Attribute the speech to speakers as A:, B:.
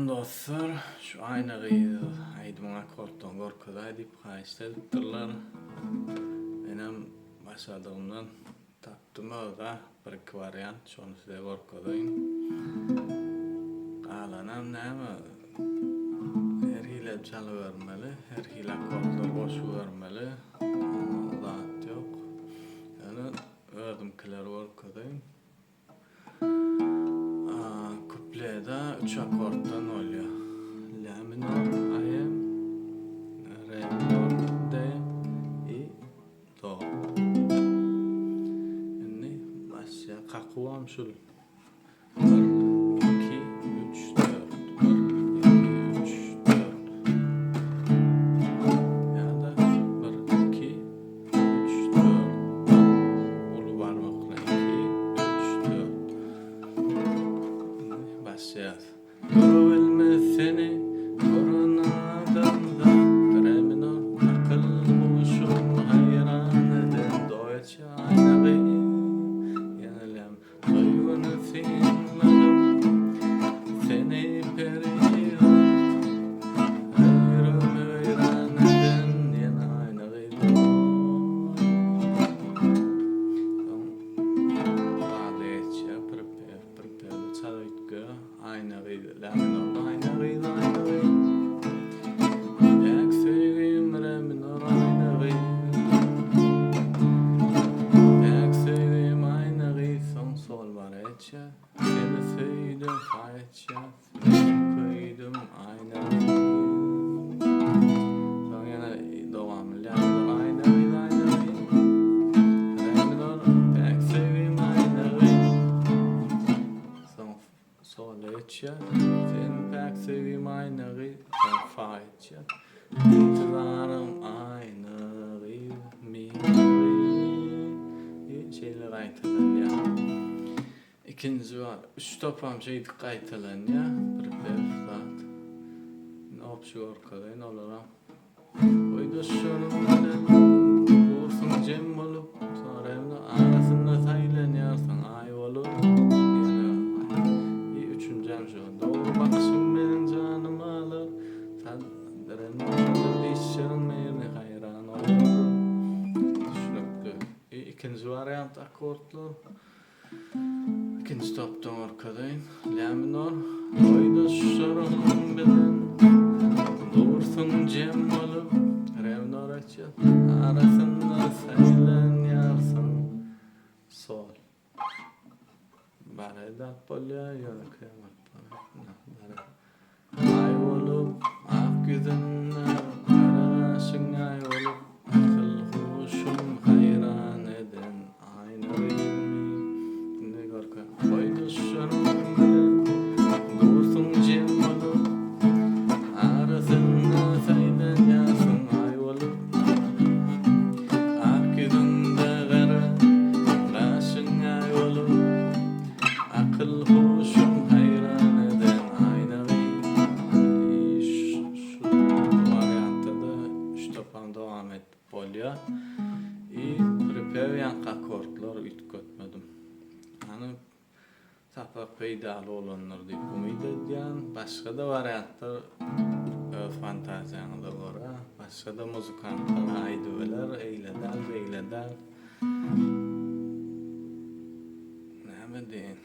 A: Salam dostlar, şu Aýna gyz aýdymyň akkordlaryny görkezaý diýip haýyşt edipdirler. Menem başardygymdan tapdym özä bir iki wariant şony size görkezeýin. Galanam näme her hili çalybermeli, her hili akkordlar goşubermeli. Oňa zat ýok. Ýöne özümkileri görkezeýin. Kupleda üç akkorddan bolýar. La minor, A M, Re minor, D i Do. Indi başlaýar. Kakuwam şul. 1 2 3 4 1 2 3 4 Ýa-da 1 2 3 4 Uly barmakla 2 3 4 Indi başlaýas. Durubilmez seni gören adamzat Re minor akyl huşum haýran eden Do etýär aýna gyz Ýenelem Duýgyny synladym seni perizat Öýrümi weýran eden ýene aýna gyz Soň bada geçýär pripew pripewi çal üýtge Aýna gyz la minor aýna gyz aýna gyz Päk söýgim re minor aýna gyz Päk söýgim aýna gyz soň sol bar etýä Seni söýdüm fa etýä Seni köýdüm aýna gyz Soň ýene dowamy la minor aýna gyz aýna gyz Re minor päk söýgim aýna gyz Soň sola geçýär. Sen päk söýgim aýnagy, soň fa geçýär. Intizarym aýnagy, mi re şeýle gaýtalanýar. Ikinji bar. Üç topam şeýdip gaýtalanýar. Pripew zat. Indi obşi görkezeýin olaram. Oýdaşlaryň bilen dursuň jem bolup, Soraýamda arasynda saýlanýarsyň aý bolup. Ýene i üçünjem şu. Dogry bakyşyň meniň janymy alar, Sadrem sadyr dişleriň meni haýran olar. Düşnükli. I ikinji wariant akkordlar. Ikinji topdan görkezeýin. La minor. Oýdaşlaryň bilen dursuň jem bolup, re minor açýar. Arasynda saýlanýarsyň. Sol. Bare dat bolýar, ýönekeý bolup. Aý bolup, ak ýüzünde gara gaşyň aý bolup, akyl-huşum haýran eden aýna gyzmy? Indi görke goý duşanyň bilen dursuň jem bolup, arasynda saýlanýarsyň aý bolup, ak ýüzünde gara gaşyň aý bolup. Akyl-huşum haýran eden aýna gyz. Şu wariantda-da üç topam dowam edip bolýar. I pripew ýaňky akkordlary üýtgetmedim. Hany sapak peýdaly bolandyr diýip umyt edýän. Başga-da wariantlar öz fantaziýaňyza görä başga-da muzykantlar aýdybiler, eýle däl, beýle däl. Näme diýen?